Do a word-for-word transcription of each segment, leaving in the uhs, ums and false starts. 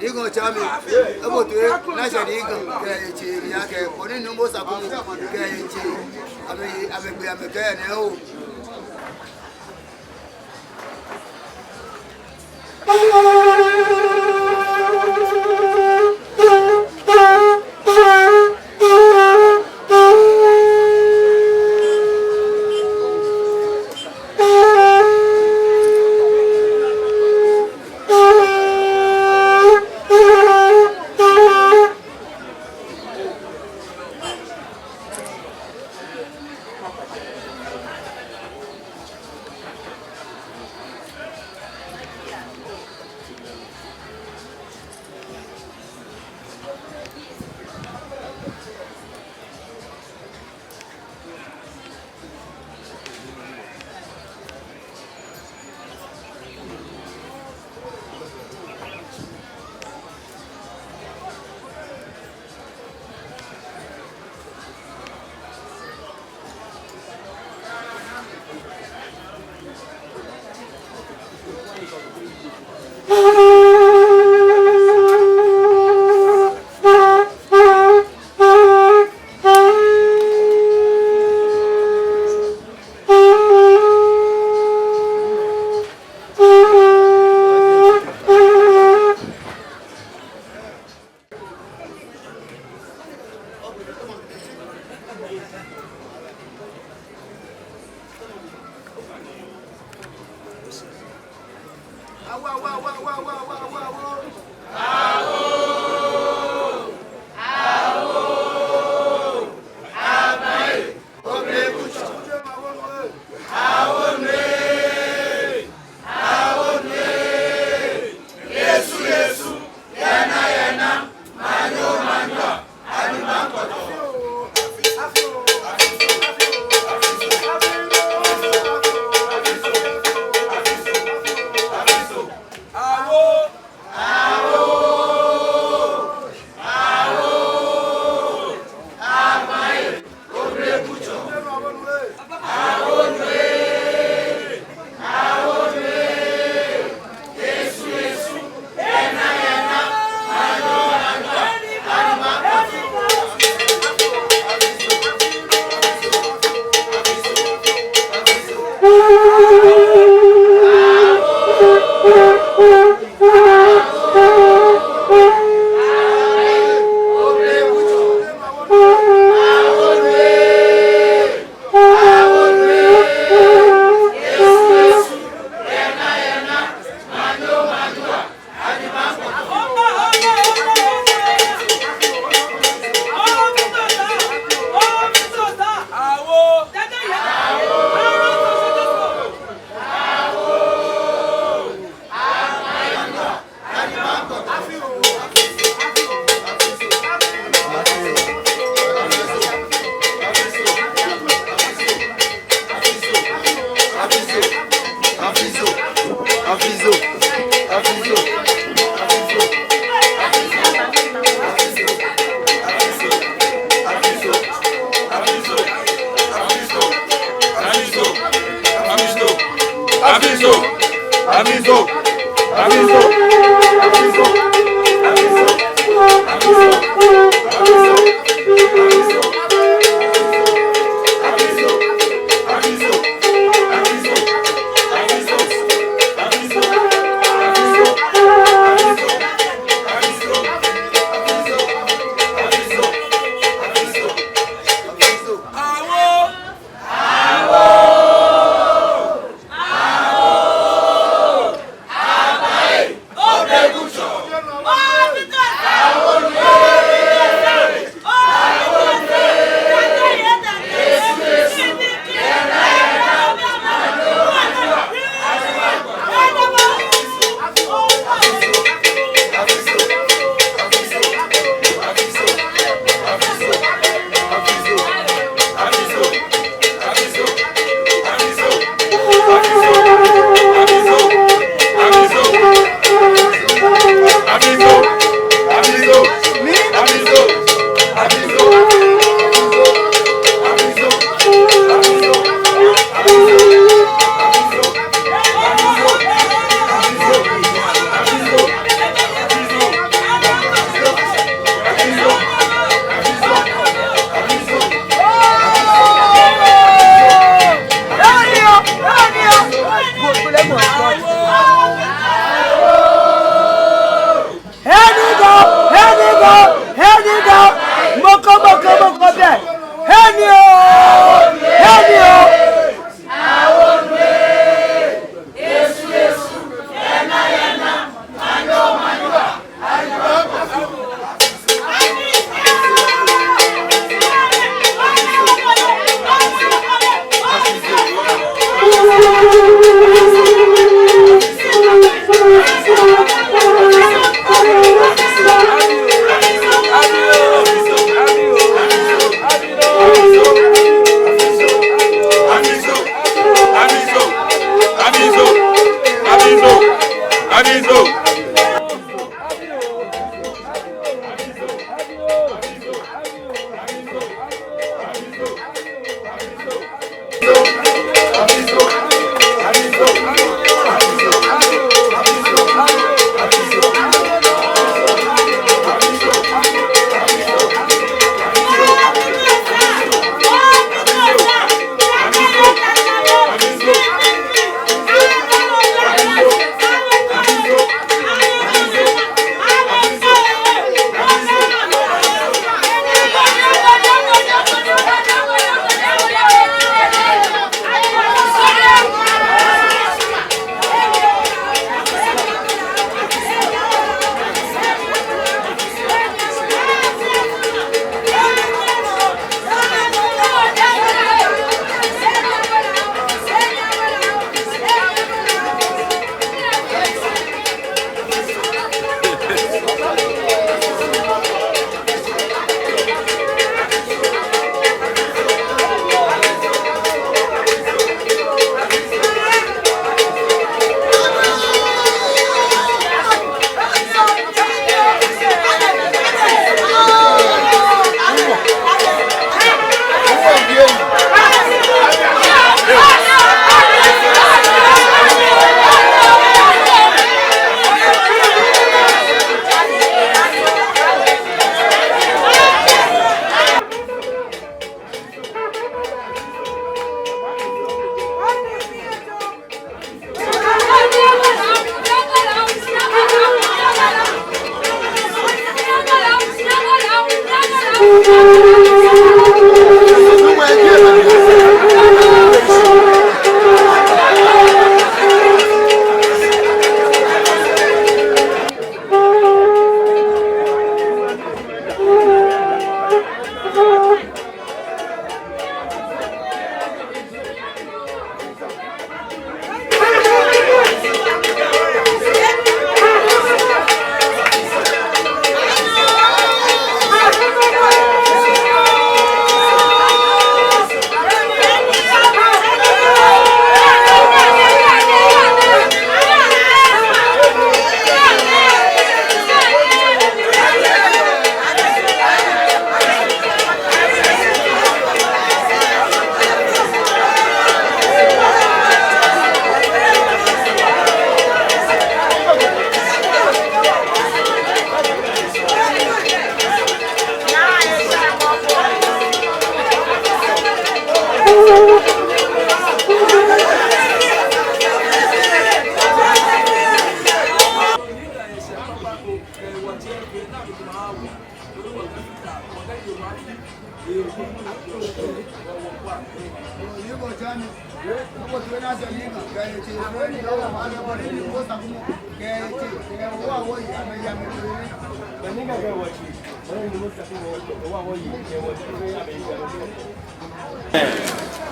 Diŋɔ Tsami, ebo toi, naa shɛ diŋɔ, kɛ etsɛ, ni akɛ, koni numo saku, kɛ etsɛ, amɛ, amɛgbe, amɛkɛ nɛɛ oo.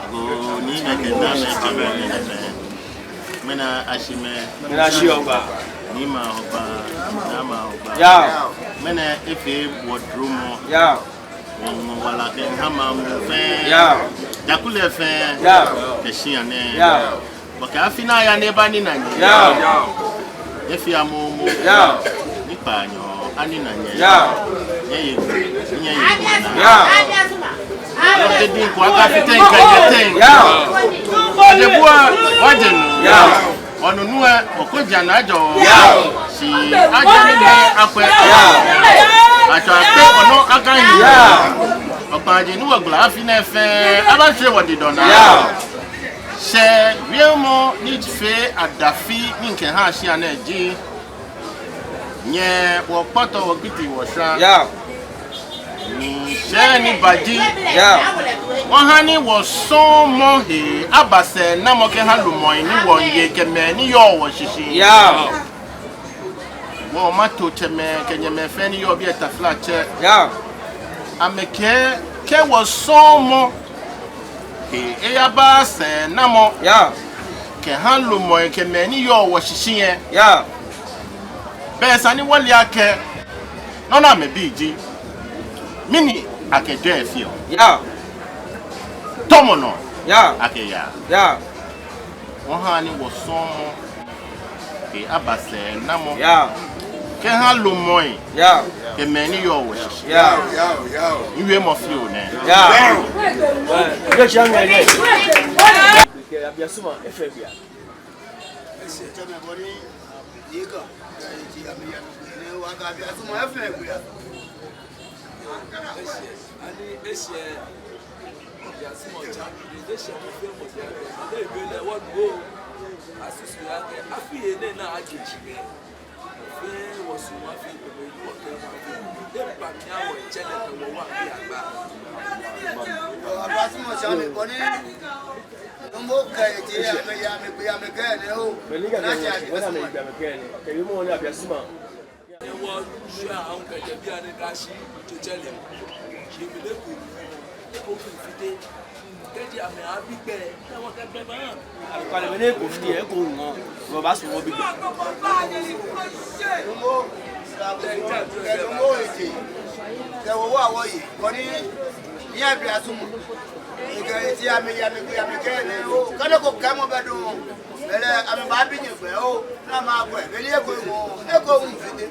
Agoo, ni nɛkɛ naa mɛi kɛ mɛi nɛɛ. Mɛni ashi mɛi? Mɛni ashi ogbaa? Niimɛi ogbaa, naamɛi ogbaa. Yao. Mɛni efee wɔ duromɔ? Yao. Wɔ wala kɛha maŋ muu fɛɛ. Yao. Jakulɛ fɛɛ. Yao. Kɛ shia nɛɛ. Yao. Wɔkɛɛ afi ni aya ni eba nina nyɛ. Yao. Nyɛfea momo. Yao. Ni kpaanyɔ anina nyɛ. Yao. Nyɛye, nyɛye. Yao. Alɔ kɛ diŋ ko aka fite ŋkɛ nyɛ teŋ. Yao. Ajebu wa, wɔje nu. Yao. Wɔnu nu ɛ, wɔkɔ jana jɔ. Yao. Shi ajɔ ni mɛi akwɛ. Yao. Atsɔ akpɛ onɔ aka yi. Yao. Okpaaji ni wɔgbala afi nɛɛ fɛɛ, aba shwie wɔdidɔŋ naa. Yao. Shɛɛ wiemɔ ni fee adafi ni ŋkɛha shia nɛɛ ji, nyɛ wɔkpɔtɔ wɔkpiti wɔsha. Yao. Ni shɛɛ ni ba ji. Yao. Wɔha ni wɔsɔɔmɔ he aba sɛɛnamɔ kɛha lumɛi ni wɔmiiye kɛ mɛi ni yɔɔ wɔshishi. Yao. Wɔmaŋtsɛmɛi kɛ nyɛmɛi fɛɛ ni yɔɔ biɛ, taflatsɛ. Yao. Amɛkɛɛ kɛ wɔsɔɔmɔ he eyaba sɛɛnamɔ. Yao. Kɛha lumɛi kɛ mɛi ni yɔɔ wɔshishi lɛ. Yao. Belɛ esa ni wɔle akɛ nɔ ni amɛbi ji, mɛni akɛ jwɛi feɔ. Yao. Tɔmɔ nɔ. Yao. Akɛyaa. Yao. Wɔha ni wɔsɔɔmɔ he aba sɛɛnamɔ. Yao. Kɛha lumɛi. Yao. Kɛ mɛi ni yɔɔ wɔshishi. Yao. Yao, yao. Miwiemɔ fioo nɛ. Yao. Yao. Yao. Yao. Yao. Yao. Yao. Yao. Ani eshɛ, ya sumɔ tsa, eshɛ mɔ fɛɛ mɔ fɛɛ, ni ebe lɛ wɔnu oo. Asusu akɛ afi yɛ nɛɛ naa aje shi kɛ. Fɛɛ wɔsumɔ afi, kɛ wɔkɛ mɔ afi. Eba mli awɔ tsɛ lɛ kɛ wɔ wa afi agba. Aba sumɔ tsa mli bɔ ni. Mɔ kɛ eti amɛya amɛgbe amɛkɛ nɛɛ oo. Beni ka na ya shi, wɔna amɛgbe amɛkɛ nɛɛ. Kɛ yumɔ ni abia sumɔ. Ewɔ shia ahun kɛjɛ biɛ ni ka shi tsotsɛ lɛ. Shi mile ko, eko ko fite. Kɛji amɛ abi gbɛ, ewɔ kɛ gbɛ ba. Akwale mɛni eko fite, eko ŋɔ. Ŋɔ ba sumɔ bi gbɛ. Numo, kɛ numo ete. Kɛ wɔ wa wɔye. Koni, ni abi asumɔ. Ekɛ eti amɛya amɛgbe amɛkɛ nɛɛ oo. Kɛ nɔ ko kɛ mɔ bɛ dɔŋŋ. Belɛ amɛbaabi nyɛ gbɛ oo. Ni amɛkwɛ. Belɛ eko ŋɔ. Eko ŋ fite.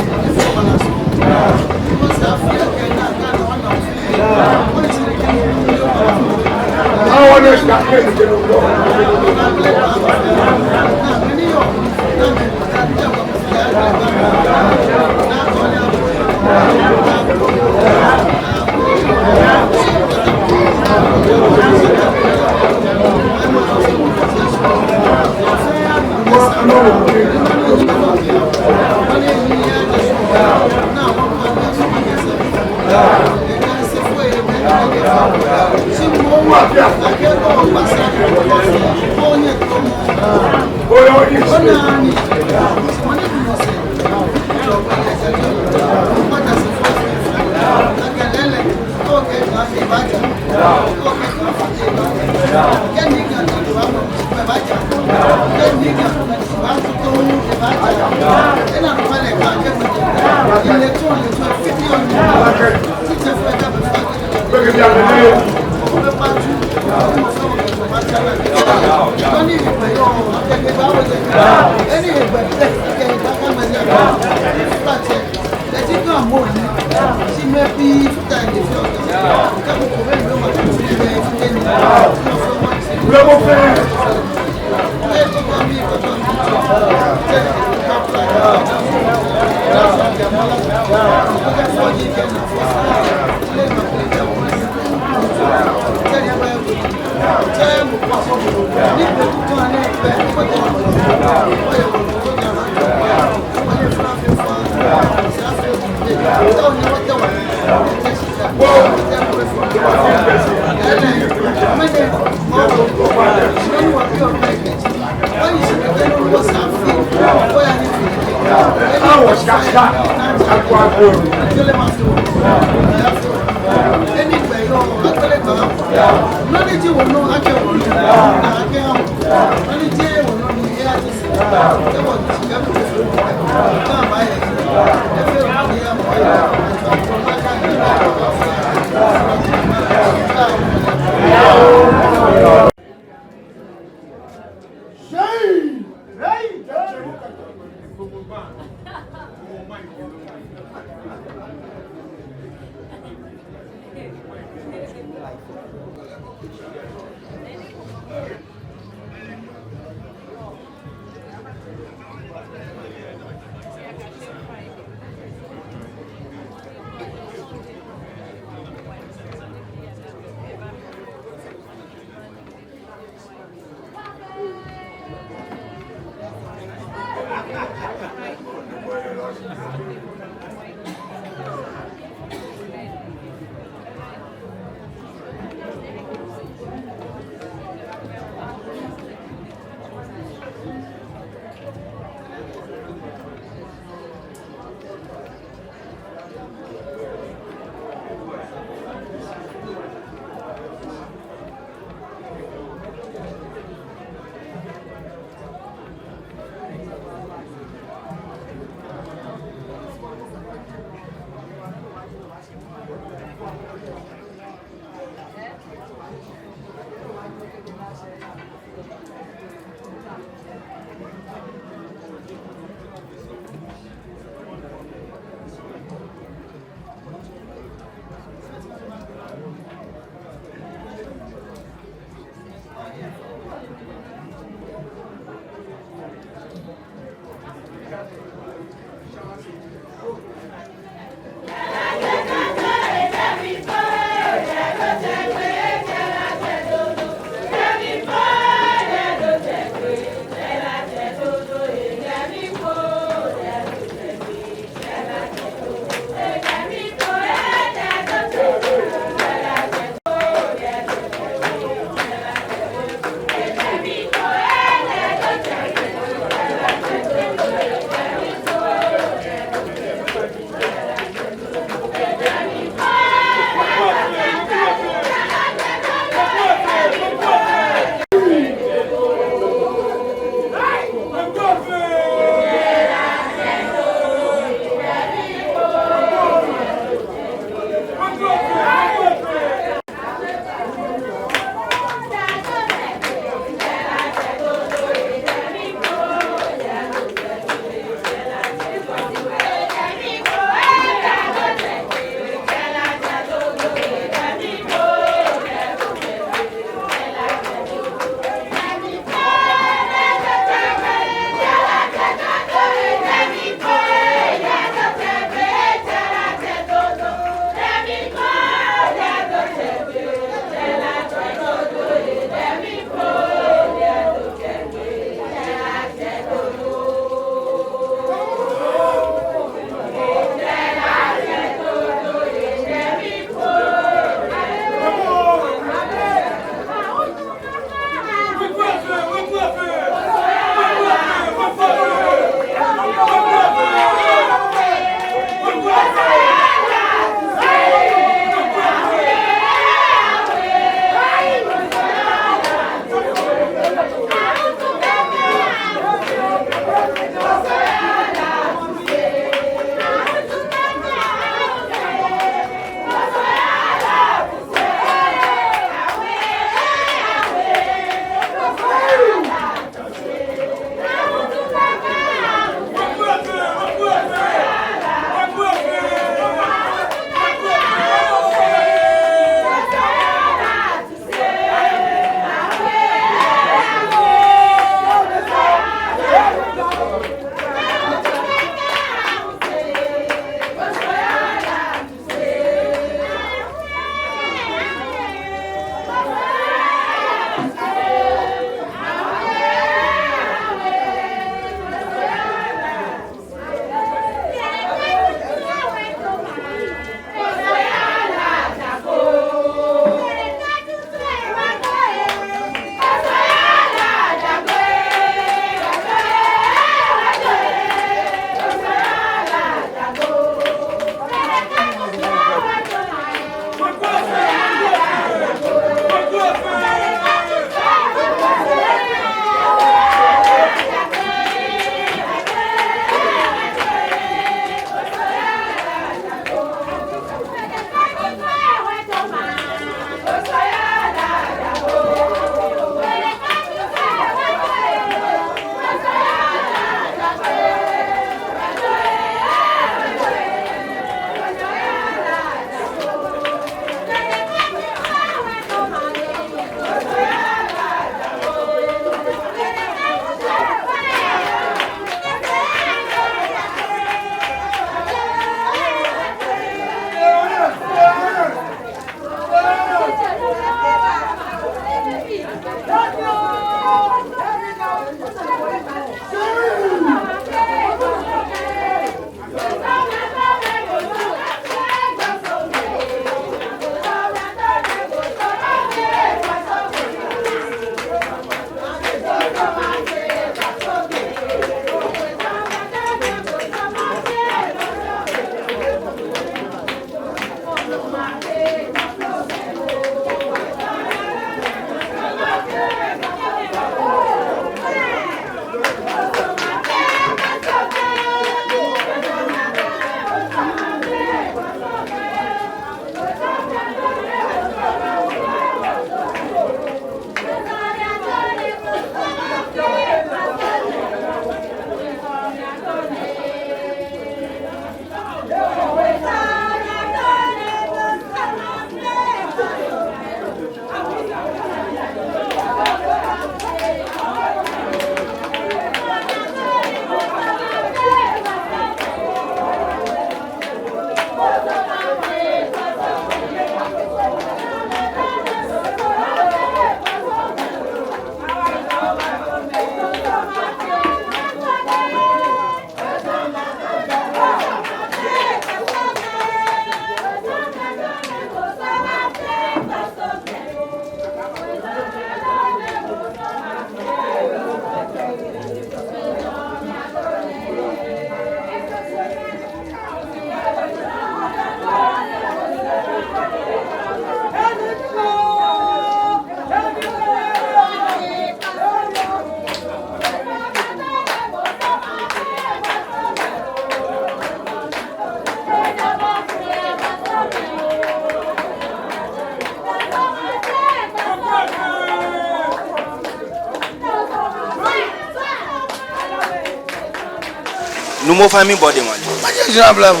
Numo, ofainɛ miibɔ odɛŋ wala. Majɛ juna bla bo.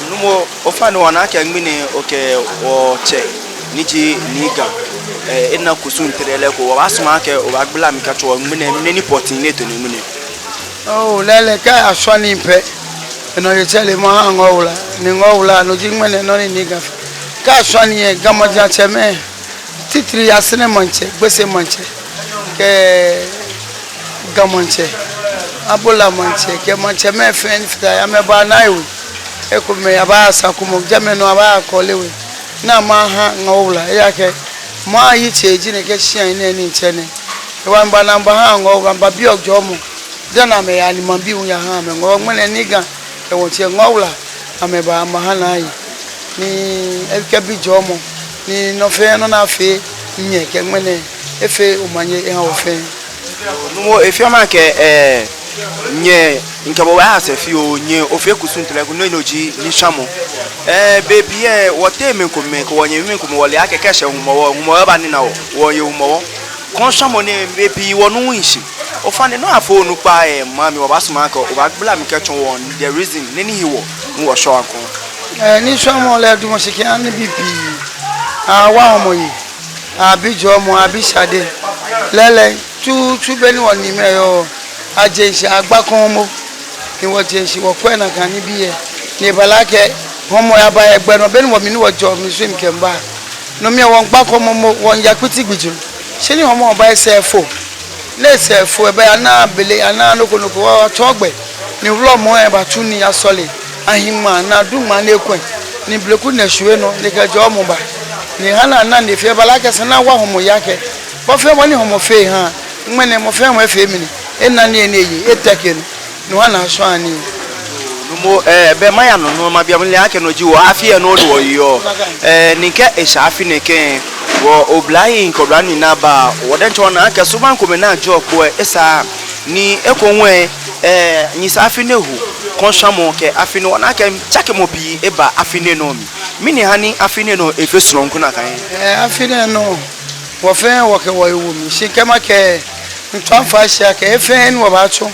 Numo, ofainɛ wɔna akɛ ŋmɛnɛ okɛ wɔtsɛ ni ji Nii Ga, eh, ena kusum tɛrɛ lɛ eko, wɔbaasumɔ akɛ obaagbala mli kɛtsɔɔ wɔ ŋmɛnɛ, mɛni pɔtɛɛ ni eto nɛɛ ŋmɛnɛ. Oo, lɛɛlɛŋ kɛ ashwa nii pɛ, enɔ yɛ tsɛlɛ mɔ aha ŋɔɔ wala, ni ŋɔɔ wala, no ji ŋmɛnɛ nɔ ni Nii Ga fee. Kɛ ashwa nii lɛ, Ga maŋ diɛŋtsɛ mɛi, titri Asɛrɛ maŋtsɛ, Gbese maŋtsɛ, kɛ Ga maŋtsɛ, Abola maŋtsɛ, kɛ maŋtsɛmɛi fɛɛ ni fata he, amɛba Naaye we. Ekomɛi aba Sakumɔ, jɛmɛ nɔŋŋ aba Kɔle we. Ni amɛha ŋɔɔ wala, ejaakɛ mɔ ayitsɛ ji nɛkɛ shia nɛɛ ni mitsɛ nɛɛ. Ewa mba ni mbaha ŋɔɔ wala, mbabi jɔɔmɔ. Dani amɛya ni maŋbii hu yaha amɛ ŋɔɔ, ŋmɛnɛ Nii Ga kɛ wɔtsɛ ŋɔɔ wala, amɛba, amɛha Naaye. Ni ekɛbi jɔɔmɔ, ni nɔ fɛɛ nɔ ni afee nyɛ kɛ ŋmɛnɛ, efee omanye eha wɔ fɛɛ. Numo, efeɔ mi akɛ, eh, nyɛ, mikɛ bo baaya sɛɛ fioo, nyɛ ofee kusum tɛrɛ ko, no, no ji nii shwamɔ. Eh, bei pii lɛ, wɔteŋ mɛi komɛi, kɛ wɔnyɛmimɛi komɛi, wɔle akɛ kɛ eshɛ Hɔmɔwɔ, Hɔmɔwɔ eba nina wɔ, wɔye Hɔmɔwɔ. Kɔŋ shwamɔ nɛɛ, bei pii wɔnuuu shishi. Ofainɛ, nɔ ni afeɔ onukpa yɛ maŋ mli, wɔbaasumɔ akɛ obaagbala mli kɛtsɔɔ wɔ the reason, nɔ ni he wɔ ni wɔshwɛɔ kɔŋ. Eh, nii shwamɔ lɛ, dumɔ shi kɛha nibii pii. Awa Hɔmɔwɔ yi, abi jɔɔmɔ, abi shade. Lɛɛlɛŋ, tsutsu be ni wɔniimɛi yɔɔ, ajɛ shishi agba kɔŋ momo. Ni wɔjɛ shishi wɔkwɛ nakai nibii lɛ. Ni eba lɛ akɛ Hɔmɔwɔ yaba yɛ gbɛ nɔ, be ni wɔ mli ni wɔjɔɔ mli sui mli kɛmiiba. No mli lɛ wɔmiigba kɔŋ momo, wɔmiiya kpiti gbijurɔ. Shi ni Hɔmɔwɔ ba, esɛɛ efo. Ni esɛɛ efo, ebaya ni abele, anaaa nɔ ko nɔ ko, wɔtsɔ gbɛ. Ni wulɔmɔ lɛ batsu nii asɔle. Ahi ŋmaa, ni adu ŋmaa ni ekwɛ. Ni bleku nɛ shwie nɔ, ni ekɛ jɔɔmɔ ba. Ni ha ni ana ni efee, eba lɛ akɛ esa ni awa Hɔmɔwɔ yi akɛ, bɔ fɛɛ bɔ ni Hɔmɔwɔ fee eha, ŋmɛnɛ mɔ fɛɛ mɔ efee mɛni, ena nii ni eye, eteke nɔ. No hewɔ ni ashwa nii. Numo, eh, be maya nɔ nɔ, mabi amɛ, mile akɛ no ji wɔ afi lɛ nɔ ni wɔyeɔ. Eh, ni kɛ eshɛ afi nɛɛ kɛ wɔ oblahii kɛ oblanuu ni aba, wɔ diɛŋtsɛ wɔna akɛ subaŋ komɛi ni ajɔɔ kpo lɛ esa. Ni eko hu lɛ, eh, nyɛsɛɛ afi nɛɛ hu, kɔŋ shwamɔ kɛ afi nɛɛ, wɔna akɛ tsakemɔ pii eba afi nɛɛ nɔ mli. Mɛni ha ni afi nɛɛ nɔ efee srɔto nakai? Eh, afi nɛɛ nɔ, wɔ fɛɛ wɔkɛ wɔhe wo mli. Shi kɛ makɛɛ, mitsɔɔ mifaa shi akɛ he fɛɛ ni wɔbaatsɔ,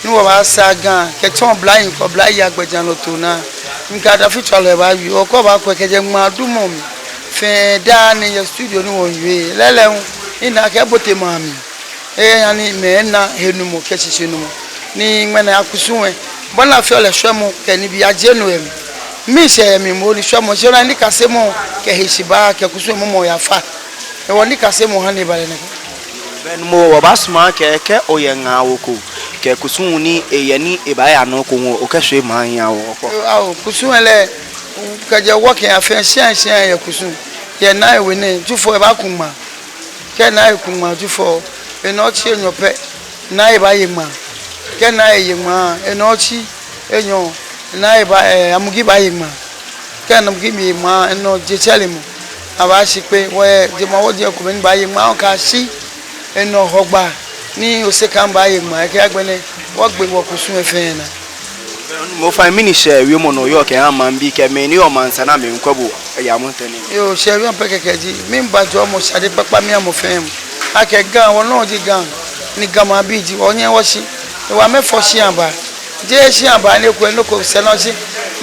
ni wɔbaasaa Ga, kɛtsɔ oblahii kɛ oblayei agbɛjianɔtoo naa, mikɛ adafitswalɔi baawie, okɔ baakwɛ kɛjɛ ŋmaadumɔ mli fɛɛ daa nɛɛ yɛ studio ni wɔmiiwie. Lɛɛlɛŋ hu, mina akɛ ebote maŋ mli. Eya ni mɛi ena henumɔ kɛ shishinumɔ. Ni ŋmɛnɛ akusum lɛ, bɔ ni afeɔ lɛ shwɛmɔ kɛ nibii ajie nɔ yɛ mli. Miishɛɛ yɛ mli moŋ ni shwɛmɔ, shi ona nikasemɔ kɛ heshibaa kɛ kusum lɛ momo yafa. Hewɔ nikasemɔ ha ni eba lɛ nɛkɛ. Be Numo, wɔbaasumɔ akɛ kɛ oyɛ ŋaawoo ko kɛ kusum ni eyɛ ni ebaaya nɔ ko hu, okɛshwie maŋ lɛ awo kpo. Ao, kusum lɛ, kɛjɛ wɔ kɛ afee shia shia yɛ kusum. Yɛ Naaye we nɛɛ, Jufɔ ebaaku ŋmaa. Kɛ Naaye ku ŋmaa Jufɔ, enɔ otsi enyɔ pɛ, Naaye baaye ŋmaa. Kɛ Naaye ye ŋmaa, enɔ otsi enyɔ, Naaye baa, eh, Amugi baaye ŋmaa. Kɛ Amugi miiye ŋmaa, enɔ Jetsɛremɔ, abaashi kpee, wɔyɛ jemawɔji komɛi ni baaye ŋmaa, okɛshi enɔ Hɔgbaa ni Osɛkã baaye ŋmaa, ekɛ agbɛnɛ wɔgbe wɔkusum lɛ fɛɛ naa. Numo, ofainɛ mɛni shɛɛ wiemɔ ni oyɔɔ kɛha maŋbii kɛ mɛi ni yɔɔ maŋsɛɛ ni amɛmiikwɛ bo yɛ amrɔ nɛɛ? Yoo, shɛɛ wiemɔ pɛ kɛkɛ ji, miiba jɔɔmɔ shade kpakpa miha mɔ fɛɛ mɔ. Akɛ Ga, wɔnɔ ji Ga, ni Ga maŋbii ji wɔ, nyɛhaa wɔshi. Ewa amɛfɔ shia baa. Jeee shia baa ni ekwɛ nɔ ko sɛɛ nɔ shi.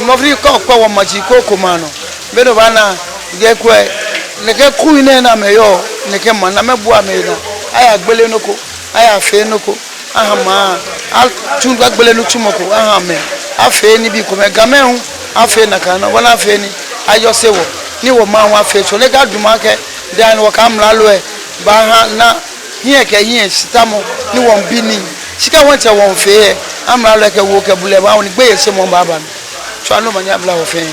Mɔ fɛɛ kɔ kpɛ wɔ maji ko ko ma nɔ. Be ni obaana, ekwɛ, nɛkɛ kui nɛɛ ni amɛyɔɔ, nɛkɛ maŋ ni amɛbua amɛnaa. Ayagbele nɔ ko, ayafee nɔ ko. Aha maŋ, atsu agbele nitsumɔ ko aha amɛ, afee nibii komɛi, Gamɛi hu afee nakai nɔŋŋ, bɔ ni afee ni ayɔse wɔ, ni wɔmaŋ hu afee tsɔ, ni akadamɔ akɛ daa nɛɛ wɔkɛ amralo lɛ baaha ni hiɛ kɛ hiɛ shitamɔ ni wɔmiibi nii, shi kɛ wɔmiitsɛ wɔmiifee lɛ, amralo lɛ kɛ woo kɛ bulɛ baawo ni gbeyeishemɔ baaba mli. Tswa ni omanye aba wɔ fɛɛ.